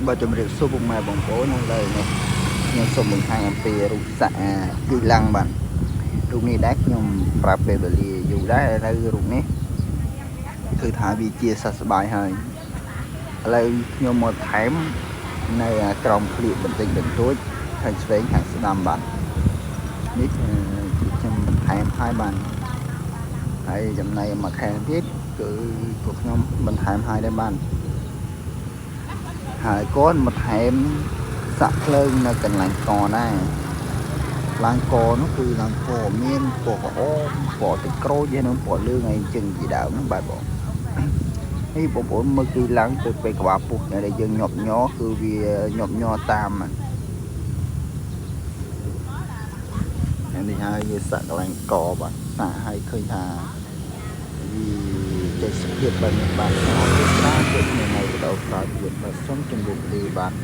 បាទជំរាបសួរពុកម៉ែបងប្អូនឥឡូវនេះខ្ញុំសូមបង្ហាញអំពីរូបសាក់គីឡាំងបាទរូបនេះដែរខ្ញុំប្រាប់ពេលវេលាយូរដែរឥឡូវរូបនេះគឺថាវាជាសះស្បើយហើយឥឡូវខ្ញុំមកថែមនៅក្រោមក្លៀកបន្តិចបន្តួចខាងឆ្វេងខាងស្ដាំបាទនេះគឺខ្ញុំបន្ថែមហើយបាទហើយចំណែកមួយខាងទៀតគឺពួកខ្ញុំបន្ថែមហើយដែរបាទហើយគាត់មកថែមសាក់ភ្លើងនៅកន្លែងកដែរឡើងកនោះគឺឡើងពណ៌មានពណ៌ក្រហមពណ៌ទឹកក្រូចហើយនិងពណ៌លឿងអីចឹងជាដើមហ្នឹងបាទបងនេះបងប្អូនមើលគឺឡើងទៅពេលក្បាលពុះដែលយើងញាប់ញ័រគឺវាញាប់ញ័រតាមនេះហើយវាសាក់កន្លែងកបាទសាក់ឲ្យឃើញថាវាចេះសភាពបែបនេះបាទអរគុណច្រើនជួបគ្នានៅវីដេអូក្រោយទៀតបាទសូមជម្រាបលាបាទ។